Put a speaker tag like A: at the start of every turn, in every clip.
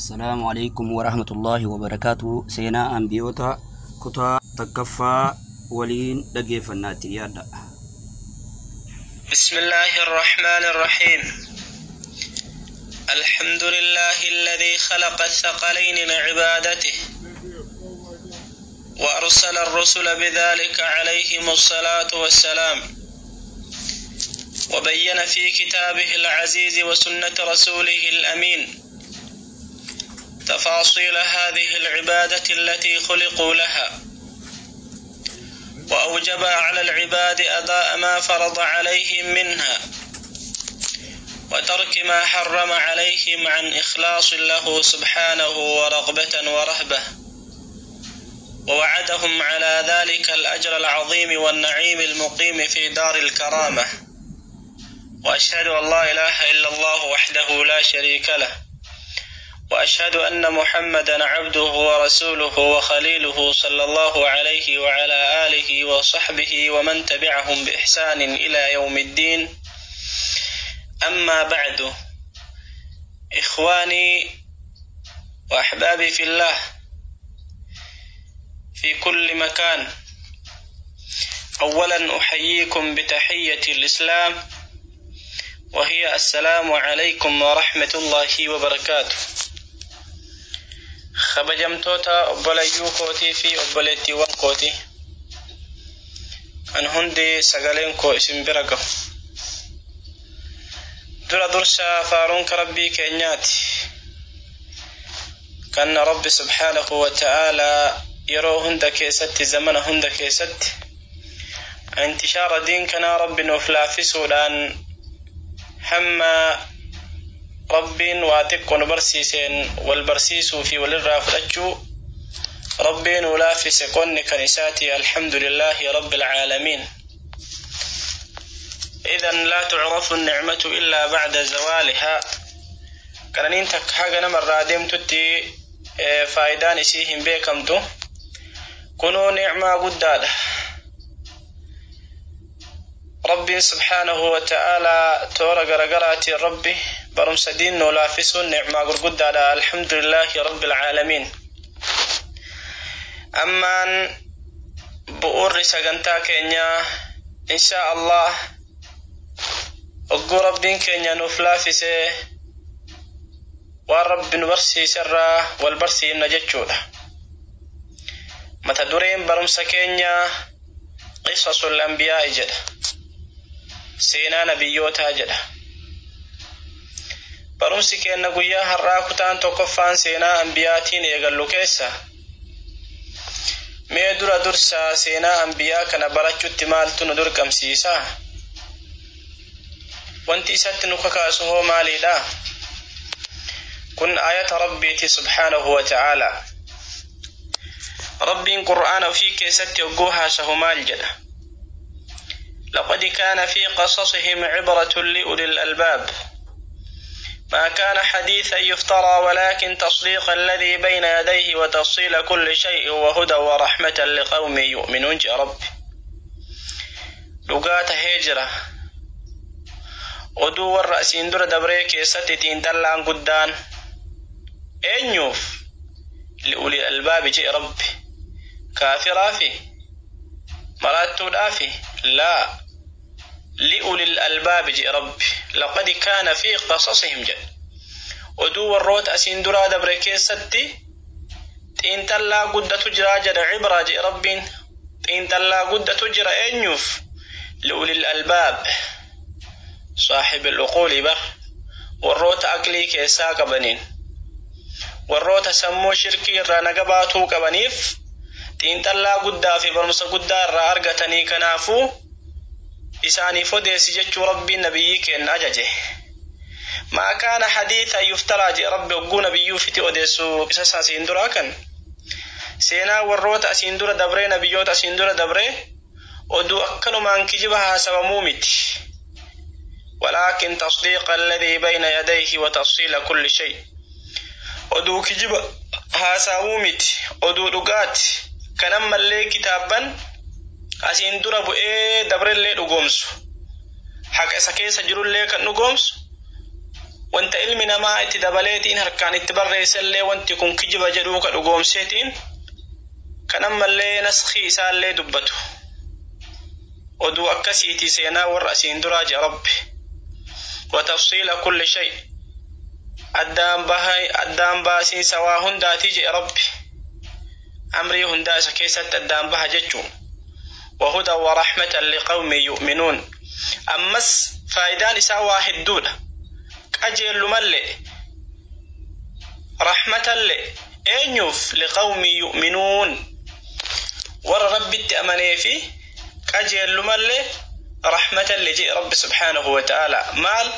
A: Assalaamu alaikum warahmatullaahi wabarakaatu. Seenaa ambiyoota kutaa takkaffaa waliin dhaggeeffannaatti dhiyaadha.
B: بسم الله الرحمن الرحيم. الحمد لله الذي خلق الثقلين لعبادته، وأرسل الرسل بذلك عليهم الصلاة والسلام، وبين في كتابه العزيز وسنة رسوله الأمين تفاصيل هذه العبادة التي خلقوا لها، وأوجب على العباد أداء ما فرض عليهم منها، وترك ما حرم عليهم عن إخلاص له سبحانه ورغبة ورهبة، ووعدهم على ذلك الأجر العظيم والنعيم المقيم في دار الكرامة. وأشهد أن لا إله إلا الله وحده لا شريك له، وأشهد أن محمدا عبده ورسوله وخليله صلى الله عليه وعلى آله وصحبه ومن تبعهم بإحسان إلى يوم الدين. أما بعد، إخواني وأحبابي في الله في كل مكان، أولا أحييكم بتحية الإسلام، وهي السلام عليكم ورحمة الله وبركاته. Kabajamtoota obboleeyyuu kootii fi obboleettiiwwan kootii, kan hundi sagaleen koo isin bira gahu, dura dursa faaruunka Rabbii keenyaati, kan Rabbi subhaanahu wa ta'aalaa yeroo hunda keessatti, zamana hunda keessatti intishaara diin kanaa Rabbi nuuf laaffisuudhaan, hamma Rabbiin waa xiqqo nu barsiiseen wal barsiisuu fi walirraa fudhachuu Rabbiin nu laaffise, qonni kan isaati. Alhamdulillahi rabbil aalamiin. إذن لا تعرف النعمة إلا بعد زوالها. Qananiin takka haga namarraa deemtutti faayidaan isii hin beekamtu. Kunuu nicmaa guddaadha. Rabbiin subhaanahu wa ta'aalaa toora garagaraatiin Rabbi barumsa diin nuu laaffisuun nicmaa gurguddaadha. Alhamdulillaahi rabbil aalamiin. Ammaan bu'uurri sagantaa keenyaa, inshaa Allah, hogguu Rabbiin keenya nuuf laaffisee waan Rabbi nu barsiiserraa wal barsiifna jechuudha. Mata dureen barumsa keenyaa qisasul anbiyaa'i jedha, seenaa nabiyyootaa jedha. Barumsi keenya guyyaa har'aa kutaan tokkoffaan seenaa ambiyaatiin eegallu keessa, mee dura dursaa seenaa ambiyaa kana barachuutti maaltu nu dirqamsiisa? Wanti isatti nu kakaasu hoo maaliidha? Kun ayata Rabbiiti subhaanahu wa ta'aalaa. Rabbiin Qur'aana ofii keessatti hogguu haasahu maal jedha? لقد كان في قصصهم عبرة لأولي الألباب. ما كان حديثا يفترى، ولكن تصديق الذي بين يديه وتفصيل كل شيء وهدى ورحمة لقوم يؤمنون. يا رب dhugaa tahee jira oduu warra asiin dura dabree keessatti xiinxallaan guddaan. Eenyuuf? لأولي الألباب jee Rabbi. Kaafiraafi maraattuudhaafi? لا، لأولي الألباب jee Rabbi. لقد كان في قصصهم jedhe. Oduu warroota asiin duraa dabre keessatti xiinxallaa guddatu jira jedha. عبرة jee Rabbiin. Xiinxallaa guddatu jira. Eenyuuf? لأولي الألباب، صاحب العقول bar, warroota aqlii keessaa qabaniin, warroota sammuu shirkii irraa naga baatuu qabaniif xiinxallaa guddaa fi barumsa guddaa irraa argatanii. Kanaafuu isaaniif odeessi jechuu Rabbiin nabiyyii kenna ajaje. ما كان حديثا يفترى jee Rabbi hogguu nabiyyuu fiti odeessu. Qisasa asiin duraa kan seenaa warroota asiin dura dabree, nabiyyoota asiin dura dabree, oduu akkanumaan kijiba haasawamuu miti. ولكن تصديق الذي بين يديه وتفصيل كل شيء. Oduu kijiba haasawuu miti, oduu dhugaati, kan ammallee kitaabban asiin dura bu'ee dabrellee dhugoomsu, haqa isa keessa jirullee kan dhugoomsu. Wanta ilmi namaa itti dabaleetiin harkaan itti barreessellee wanti kun kijiba jedhuu ka dhugoomseetiin kan ammallee naskii isaallee dubbatu. Oduu akkasiiti seenaa warra asiin duraa jea Rabbi. Watafsiila kulli shay, addaan baasiinsa waa hundaati jea Rabbi. Amrii hundaa isa keessatti addaan baha jechuu. Wahudan warahmatan liqawmin yu'minuun. Ammas faayidaan isaa waa hedduudha. Qajeellumallee, rahmatallee, eenyuuf? Liqawmin yu'minuun, warra Rabbitti amanee fi qajeellumallee rahmatallee jee Rabbi subhaanahu wa ta'ala. Maal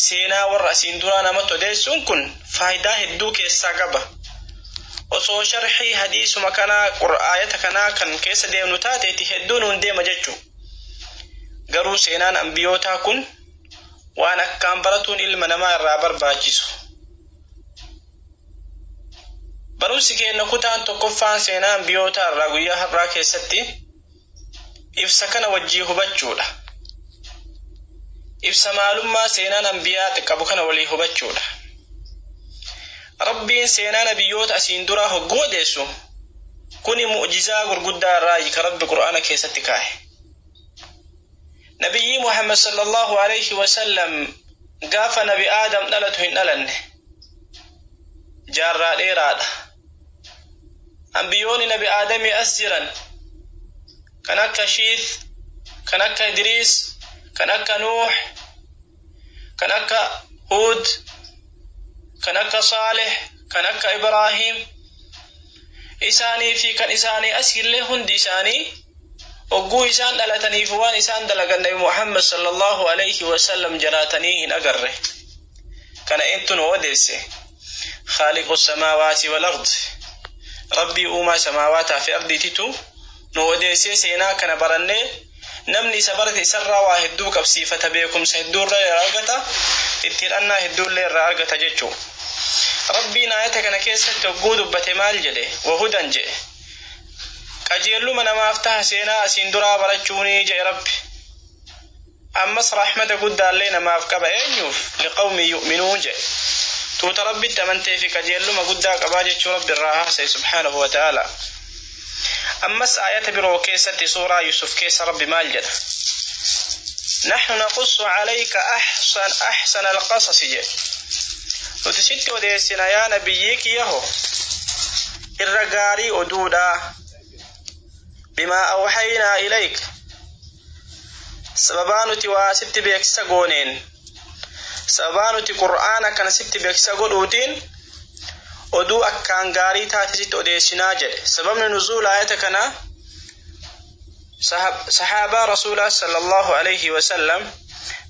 B: seenaa warra asiin duraa namatti odeessuun kun faayidaa hedduu keessaa qaba. Osoo sharxii hadiisuma kanaa aayata kanaa kan keessa deemnu taateeti hedduu nuun deema jechuu. Garuu seenaan ambiyootaa kun waan akkaan baratuun ilma namaa irraa barbaachisu. Barumsi keenya kutaan tokkoffaan seenaa ambiyootaa irraa guyyaa har'aa keessatti ibsa kana wajjii hubachuudha. Ibsa maalummaa seenaan ambiyaa qabu kana walii hubachuudha. Rabbiin seenaa nabiyyoota asiin duraa hogguu odeessu kuni mu'jizaa gurguddaa irraa ka Rabbi Qur'aana keessatti kaa'e. Nabiyyii Muhammad sallallahu alaihi wasallam gaafa Nabi Aadam dhalatu hin dhalanne. Jaarraa dheeraadha. Ambiyoonni Nabi Aadamii as jiran kan akka Shiith, kan akka Idriis, kan akka Nuux, kan akka Huud, kan akka Saalih, kan akka Ibraahim, isaanii fi kan isaanii asillee hundi isaanii hogguu isaan dhalataniif waan isaan dalagan Nabi Muhammad sallallahu alaihi wasallam jiraatanii hin agarre. Kana eentu nu odeesse? Khaaliqu samaawaati wal ard. Rabbii uumaa samaawaataa fi ardiititu nu odeessee seenaa kana barannee namni isa barate isarraa waa hedduu qabsiifata, beekumsa hedduurraa irraa argata, itti hidhannaa hedduullee irraa argata jechuu. Rabbiin aayata kana keessatti hogguu dubbate maal jedhe? Wahudan jedhe. Qajeelluma namaaf taha seenaa asiin duraa barachuunii jedhe Rabbi. Ammas rahmata guddaallee namaaf qaba, eenyuuf? Liqawmi yu'minuun jedhe. Tuuta Rabbitti amantee fi qajeelluma guddaa qabaa jechuu Rabbi irraa haasa'e subhaanahu wa ta'ala. Ammas aayata biroo keessatti suuraa Yusuf keessa Rabbi maal jedha? Naxnu naqussu calayka axsana alqasasi jedhe. Nuti sitti odeessina yaa nabiyyii kiyyaho irra gaarii oduudhaa. Bimaa awxaynaa ilayk, sababaa nuti waa sitti beeksisa gooneen, sababaa nuti Qur'aana kana sitti beeksisa godhuutiin oduu akkaan gaarii taate sitti odeessinaa jedhe. Sababni nuzuula ayata kanaa sahaabaa Rasuulaa sallallahu alaihi wasallam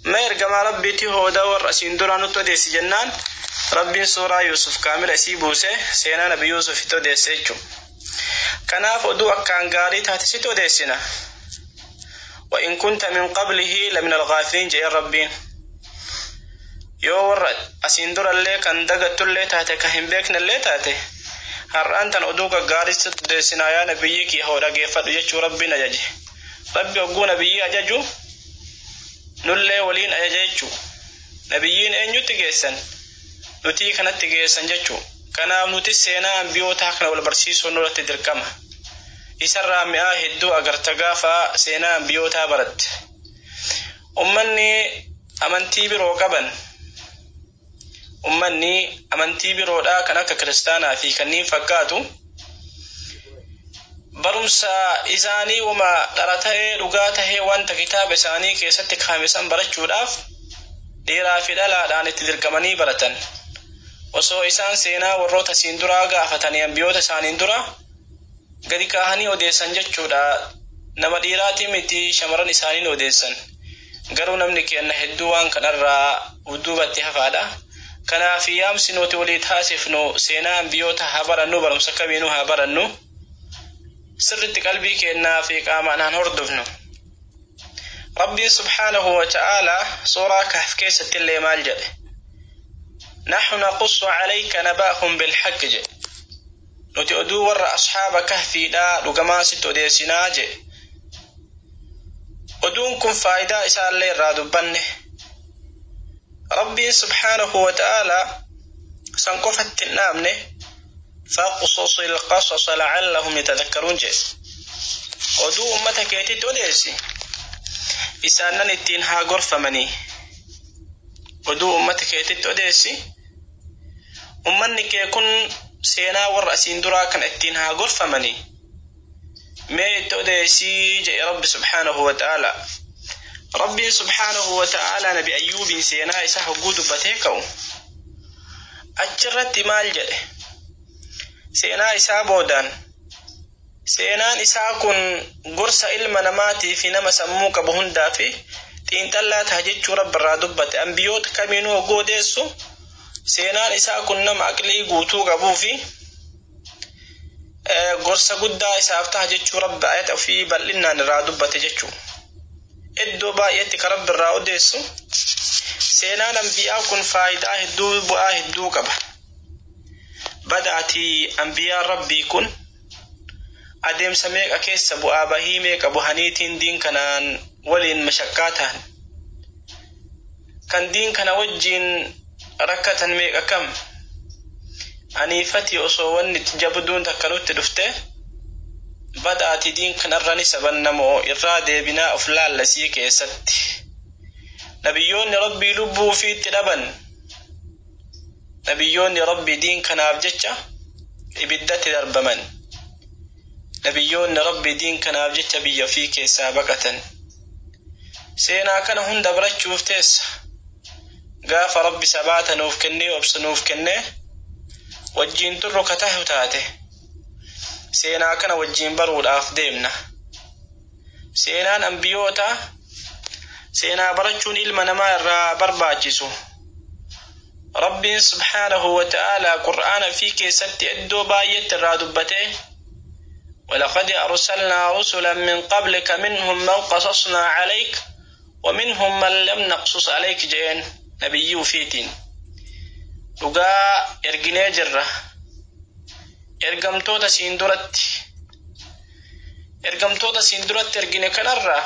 B: ma ergamaa Rabbiitti hooda warra asiin duraa nutti odeessi jennaan Rabbiin suuraa Yuusuf kaamila isii buuse seenaa Nabi Yuusuf itti odeesse jechuudha. Kanaaf oduu akkaan gaarii taate sitti odeessina. وإن كنت من قبله لمن الغافلين jedheen Rabbiin. Yoo warra asiin durallee kan dagattullee taate, kan hin beeknellee taate, har'aan tan oduu gaggaarii sitti odeessinaa yaa nabiyyii kiyya hoo dhageeffadhu jechuu Rabbiin ajaje. Rabbi hogguu nabiyyii ajaju nullee waliin ajaja jechuu. Nabiyyiin eenyutti geessan? Nutii kanatti geessan jechuu. Kanaaf nuti seenaa ambiyootaa kana wal barsiisuun nurratti dirqama. Isarraa mi'aa hedduu agarta gaafa seenaa ambiyootaa baratte. Ummanni amantii biroo qaban, ummanni amantii biroodhaa kan akka kiristaanaa fi kanneen fakkaatu, barumsa isaanii wama dhara ta'ee dhugaa tahee wanta kitaaba isaanii keessatti kaa'ame san barachuudhaaf dhiiraa fi dhalaadhaan itti dirqamanii baratan. Osoo isaan seenaa warroota siin duraa gaafatanii ambiyoota isaaniin dura gadi kaahanii odeessan jechuudha. Nama dhiiraatii miti shamarran isaaniin odeessan. Garuu namni kenna hedduu waan kanarraa duubatti hafaadha. Kanaaf yaamsi nuti walii taasifnu seenaa ambiyoota haa barannu, barumsa kamiinuu haa barannu. Sirritti qalbii kennaa fi qaamaan haan hordofnu. Rabbiin subhaanahu wa ta'ala suuraa Kahf keessatti illee maal jedhe? نحن نقص عليك نبأهم بالحق jedhe. Nuti oduu warra asxaaba kahfiidhaa dhugamaa sitti odeessinaa jedhe. Oduun kun faayidaa isaallee irraa dubbanne. Rabbiin subhaanahu wa ta'aalaa san qofatti hin dhaabne, faqsusi ilqasasa lacallahum yatadakkaruun jedhe. Oduu ummata keetitti odeessi, isaanan ittiin haa gorfamanii. Oduu ummata keetitti odeessi, ummanni kee kun seenaa warra asiin duraa kan ittiin haa gorfamanii, mee itti odeessii jedhe Rabbi subhaanahu wa ta'aalaa. Rabbiin subhaanahu wa ta'aalaa Nabi Ayyuubiin seenaa isaa hogguu dubbatee ka'u achirratti maal jedhe? Seenaa isaa boodaan, seenaan isaa kun gorsa ilma namaatii fi nama sammuu qabu hundaa fi xiinxallaa ta'a jechuu Rabbi irraa dubbate. Ambiyoota kamiinuu hogguu odeessu, seenaan isaa kun nama aqlii guutuu qabuu fi gorsa guddaa isaaf ta'a jechuu Rabbi ayata ofii bal'innaan irraa dubbate jechuu. Iddoo baay'eetti ka Rabbi irraa odeessu, seenaan ambiyaa kun faayidaa hedduu, bu'aa hedduu qaba. Badaatii ambiyaan Rabbii kun adeemsa meeqa keessa, bu'aa bahii meeqa buhaniitiin diin kanaan waliin mashaqqaa ta'an, kan diin kana wajjiin rakkatan meeqa kam. Aniifati osoo wanni jabduun takka nutti dhufte, badaati diin kanarra ni sabannamoo irraa deebinaa of laallasii keessatti? Nabiyyoonni Rabbii lubbuu ofiitti dhaban. Nabiyyoonni Rabbii diin kanaaf jecha ibiddatti darbaman. Nabiyyoonni Rabbii diin kanaaf jecha biyya ofii keessaa baqatan. Seenaa kana hunda barachuuf teessa gaafa Rabbi sabaata nuuf kennee, obsa nuuf kennee wajjiin turru ka tahu taate, seenaa kana wajjiin baruudhaaf deemna. Seenaan ambiyoota, seenaa barachuun ilma namaa irraa barbaachisu, Rabbiin subhaanahu wa ta'aalaa Qur'aana fi keessatti iddoo baay'eetti irraa dubbatee, ولقد أرسلنا رسلا من قبلك منهم من قصصنا عليك ومنهم من لم نقصص عليك jeen. Nabiyyii ufiitiin, dhugaa erginee jirra ergamtoota siin duratti. Ergamtoota siin duratti ergine kanarraa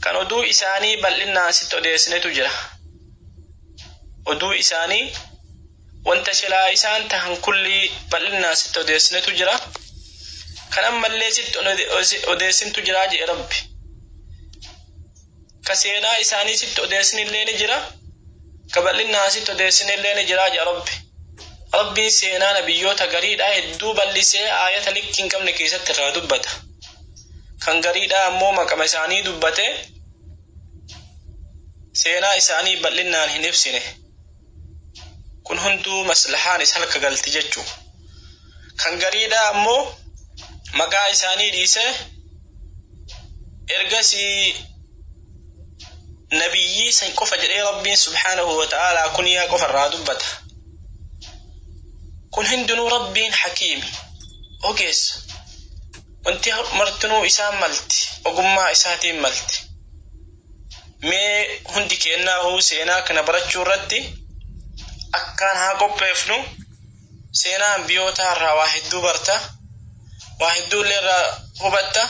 B: kan oduu isaanii bal'innaan sitti odeessinetu jira. Oduu isaanii, wanta silaa isaan tahan kullii bal'innaan sitti odeessinetu jira, kan ammallee sitti odeessintu jira jedhe Rabbi. Ka seenaa isaanii sitti odeessinillee ni jira, ka bal'innaan sitti odeessinillee ni jira jedhe Rabbi. Rabbiin seenaa nabiyyoota gariidhaa hedduu bal'isee aayata likki hin qabne keessatti irraa dubbata. Kan gariidhaa ammoo maqama isaanii dubbate, seenaa isaanii bal'innaan hin ibsine. Kun hunduu maslahaan isa harka galti jechuu. Kan gariidhaa ammoo maqaa isaanii dhiisee, ergasii nabiyyii san qofa jedhee Rabbiin subhaanahu wa ta'aalaa kuniyaa qofa irraa dubbata. Kun hundinuu Rabbiin hakiimi, ogeessa. Wanti martinuu isaan malti, ogummaa isaatiin malti. Mee hundi kennaa hoo seenaa kana barachuu irratti akkaan haa qopheefnu. Seenaa ambiyootaa irraa waa hedduu barta, waa hedduu illee irraa hubatta.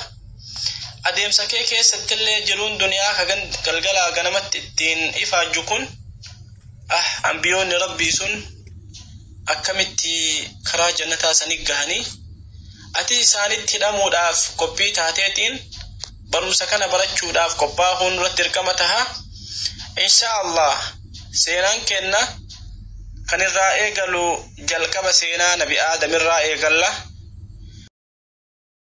B: Adeemsa kee keessatti illee jiruun duniyaa ka galgalaa ganamatti ittiin ifaajju kun, ah, ambiyoonni Rabbii sun akkamitti karaa jannataa sanii gahanii, ati isaanitti hidhamuudhaaf qophii taateetiin barumsa kana barachuudhaaf qophaa'uun irratti dirqama taha. Insha Allah seenaan kenna kan irraa eegalu jalqaba seenaa Nabi Aadam irraa eegalla.